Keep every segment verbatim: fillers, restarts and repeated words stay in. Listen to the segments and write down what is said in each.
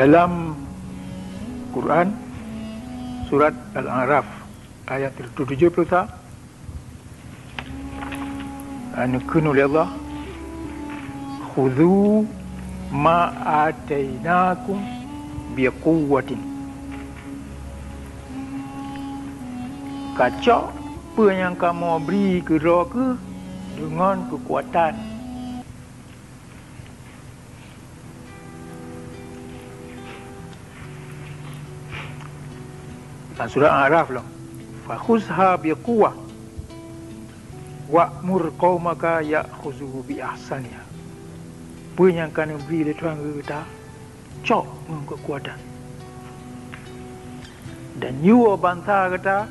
Dalam Quran, surat Al-A'raf, ayat tujuh puluh sa, neukheun lé Allah, "Khudzu ma atainakum biquwwatin." Kacok peue nyang kamoe bri keudroe kheueh deungon keukuatan. Lam surat Al-A'raf lom, "Fakhuzha biquwwah wa'mur qaumaka ya'khudzu bi ahsaniha." Peue nyang ka neubri lé Tuhan keu gata, cok ngon keukuatan. Dan yue bansa gata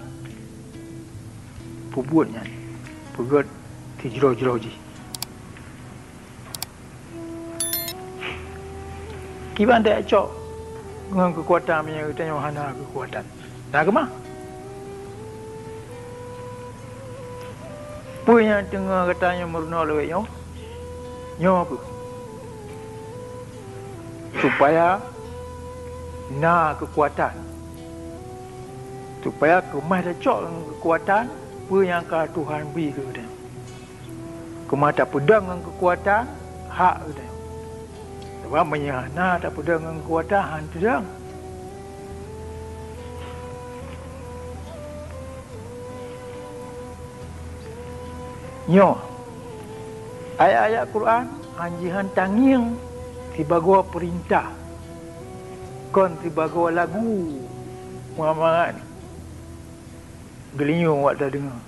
peubuet nyan, peugét sijroh-jroh jih. Kiban tacok ngon keukuatan meunyoe geutanyoe hana keukuatan? Na keumah? Peue nyang teungoh geutanyoe meurunoe lawét nyoe? Nyoe kheueh, supaya na keukuatan, supaya keumah tacok ngon keukuatan peue nyang ka Tuhan bri keu geutanyoe. Keumah tapeudong ngon keukuatan hak geutanyoe. Sabab meunyoe hana tapeudong ngon keukuatan, han teudong. Nyoe, ayat-ayat Quran han jihan tangieng sibagoe peurintah, kon sibagoe lagu mangat-mangat geulinyueng awak tadeungoe.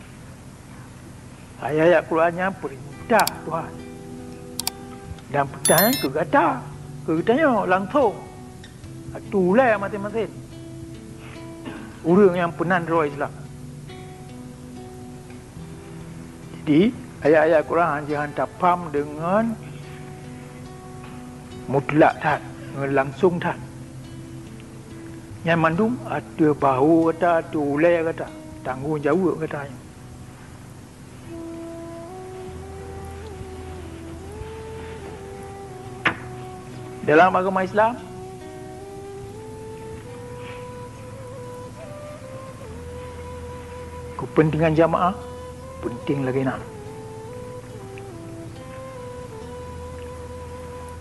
Ayat-ayat Quran nyan peurintah Tuhan. Dan peurintah nyan keu gata, keu geutanyoe langsong. Atu ulée maséng-maséng ureuëng nyang peunan droe Islam. Jadi, ayat-ayat Quran han jihan tapham deungon mutlak that, ngon langsong that. Nyan mandum ateueh bahô gata, ateueh ulée gata, tanggong jaweueb gata nyoe. Dalam agama Islam, keupeuntengan jamaah peunténg lagée na.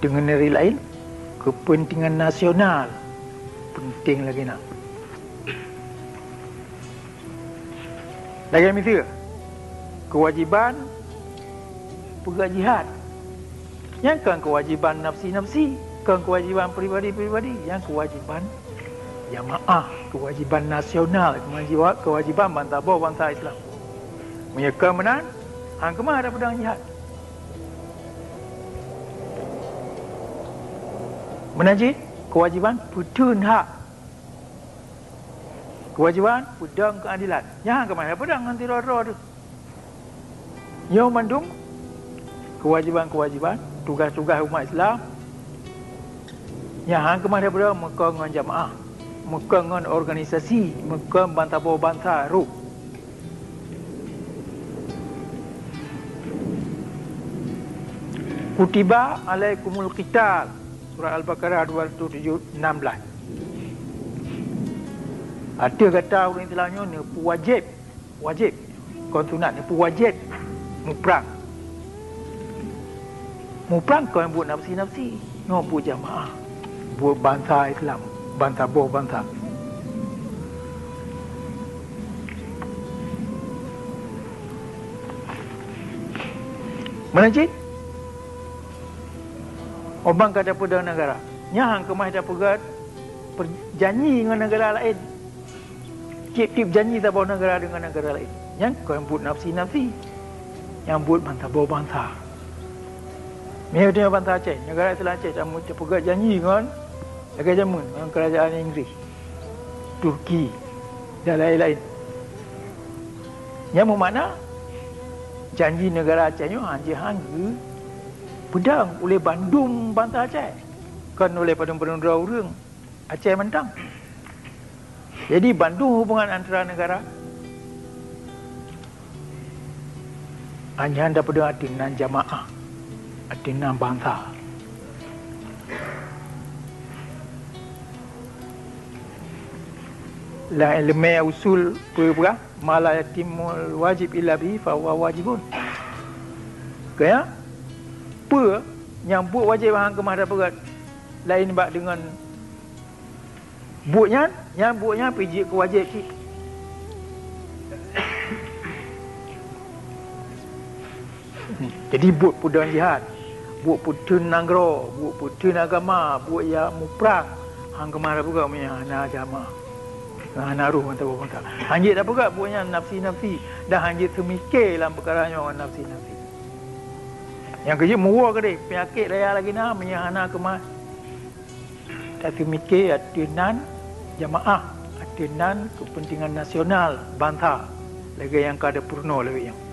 Deungon neuri laén, keupeuntengan nasional peunténg lagée na. Lagée miseue, keuwajéban peugah jihad. Nyan kon keuwajéban nafsi-nafsi, kon keuwajéban pribadi-pribadi, nyan keuwajéban jamaah, keuwajéban nasional, keuwajéban, keuwajéban bansaboh bansa Islam. Meunyoe kon meunan, han keumah tapeudong jihad. Meunan cit keuwajéban peuteun hak. Keuwajéban peudong keuadilan. Nyan han keumah tapeudong ngon sidroe-droe teuh. Nyoe mandum keuwajéban-keuwajéban, tugaih-tugaih umat Islam nyang han keumah tapeudong meukon ngon jamaah, meukon ngon organisasi, meukon bansaboh bansa rôh. Kutiba alaikumul qital, surat Al-Baqarah dua ratus tujuh, enam belas. Ateueh gata ureuëng Islam nyoe neupeuwajéb, wajéb, kon sunat, neupeuwajéb muprang. Muprang kon buet nafsi-nafsi, nyoe buet jamaah, buet bansa Islam, bansaboh bansa. Meunan cit, óh ban ka tapeudong neugara, nyan han keumah tapeugét peujanji ngon neugara laén. Tieb-tieb janji saboh neugara deungon neugara laén, nyan kon buet nafsi-nafsi, nyan buet bansaboh bansa. Miseue bansa Aceh, neugara Islam Aceh, tamu-, tapeugét janji ngon, lagée jameun ngon keurajeuen Inggris, Turki, dan laén-laén. Nyan meumakna janji neugara Aceh nyoe han jihan geupeudong ulée bandum bansa Aceh, kon ulée padum-padum droe ureuëng Aceh mantong. Jadi, bandum hubungan antara neugara hana tapeudong ateueh nan jamaah, ateueh nan bansa. Lam ileumèe usul peue peugah, "Ma la yatimmul wajib illa bihi fa huwa wajibun." Kaya, peue nyang buet wajéb han keumah tapeugét laén bak deungon buet nyan, nyan buet nyan pih jeuet keu wajéb cit. Jadi buet peudong jihad, buet peutheun nanggroe, buet peutheun agama, buet jak muprang, han keumah tapeugét meunyo hana jamaah, hana roh atawa bangsa. Han jeuet tapeugét buet nyan nafsi-nafsi, dan han jeuet teumike lam peukara nyoe ngon nafsi-nafsi. Nyang keujeuet meuwoe keudeh, peunyakét raya lagèe na meunyo hana keumah tateumike ateueh nan jamaah, ateueh nan keupeuntengan nasional bansa lagèe nyang ka tapeurunoe lagèe nyoe.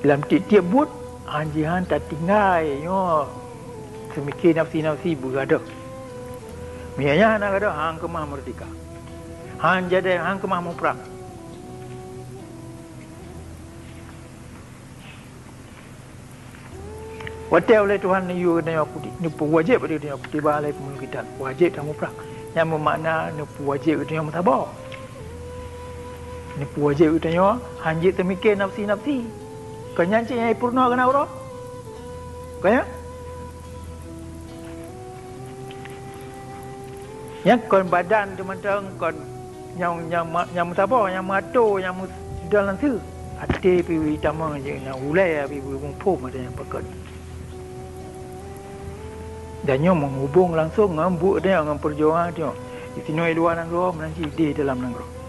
Lam tiep-tiep buet, han jihan tatinggai nyoe teumike nafsi-nafsi beugadôh. Meunyo nyan hana gadôh, han keumah meurdeka. Han jadi, han keumah muprang. Watèe ulèe Tuhan neuyue geutanyoe kuti-, neupeuwajéb bak geutanyoe kutiba alaikumul qital, wajéb tamuprang. Nyan meumakna neupeuwajéb geutanyoe meusaboh. Neupeuwajéb geutanyoe han jeuet teumike nafsi-nafsi. Kon nyan cit nyang jipeurunoe keunan uroe? Kon nyan? Nyan kon badan teumantong, kon nyang, nyang ma-, nyang meusaboh, nyang meuato, nyang meusidang lam sie. Até pih tamong jih, nyang ulèe pih muphom ada nyang pakat. Dan nyoe meuhubong langsong ngon buet tanyoe, ngon peujuangan tanyoe. Disinoe luwa nanggroe, meunan cit di dalam nanggroe.